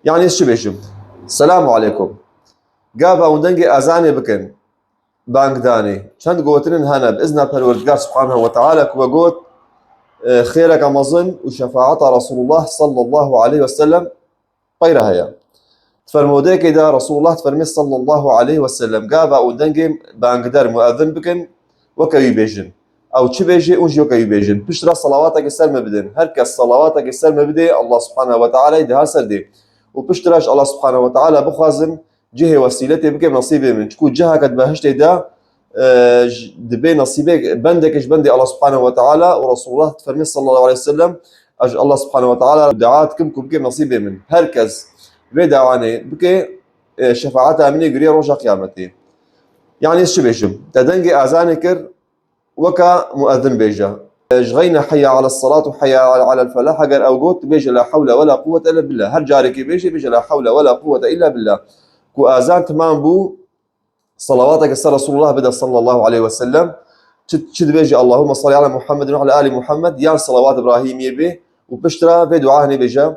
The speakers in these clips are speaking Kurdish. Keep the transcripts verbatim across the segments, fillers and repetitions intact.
Yani ez çi bêjim? Selamu aleykum. Gava hûn dengê ezanê bikin, bangdanê. Çend gotinin hene, bi izna Perwerdigar Subhanahu ve Teala ku we got, e, xêreke mezin û şefaeta Resulullah sallallahu aleyhi ve sellem peyre heye. Di fermodeyekê de Resulullah difermê sallallahu aleyhi ve sellem, gava û dengê bangder, muezzin bikin, weke wî bêjin. Ew çi bêjê, û jî weke wî bêjin. Pişt re salawatekê ser me bidin. Her kes salawatekê ser me bidê, Allah Subhanahu ve Teala di her ser dê. Û pişt re ji Allah Subhanahu ve Teala bixwazim, cihê wesîletê bike nesîbê min. Çiku ciheke di behiştê de, e, j-, dibê nesîbê bendekê ji bendê Allah Subhanahu ve Teala û Resulullah difermê sallallahu aleyhi ve sellem, ez ji Allah Subhanahu ve Teala dua dikim ku bike nesîbê min. Her kes vê dawanê bike, e, şefaeta min ê giriye roja qiyametê. Yani ez çi bêjim? Te dengê azanê kir, weka muezzin bêje. Ji xeyne heyya ala salat û heyya ala, ala felah, eger ew got, bêje la hewle ve la quwwete illa billah. Her carekê bêje, bêje la hewle ve la quwwete illa billah. Ku azan tamam bû, salavateke ser Resulullah bide sallallahu aleyhi ve sellem. Çi, çi dibêje, Allahümme salli ala Muhammedin ve ala ali Muhammed, yan salavat İbrahimiye bê, û pişt re vê dua hinê bêje,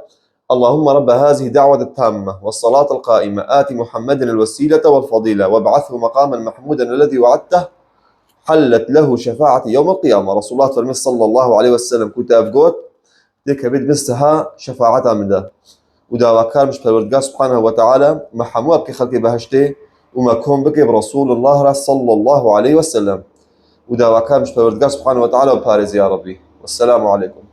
اللهم رب هذه الدعوة التامة والصلاة القائمة آت محمدا الوسيلة والفضيلة وابعثه مقاما محمودا الذي وعدته حلت له شفاعتي يوم القيامة. Resulullah fermê sallallahu aleyhi ve sellem ku te ev got, dê kevê di bin siha şefaeta min de. Û dawakar min ji Perwerdigar Subhanahu ve Teala me hemû bike xelkê behiştê û me kom bike bi Resulullah re sallallahu aleyhi ve sellem. Û dawakar min ji Perwerdigar Subhanahu ve Teala biparêze ya Rabbî. Wesselamu aleykum.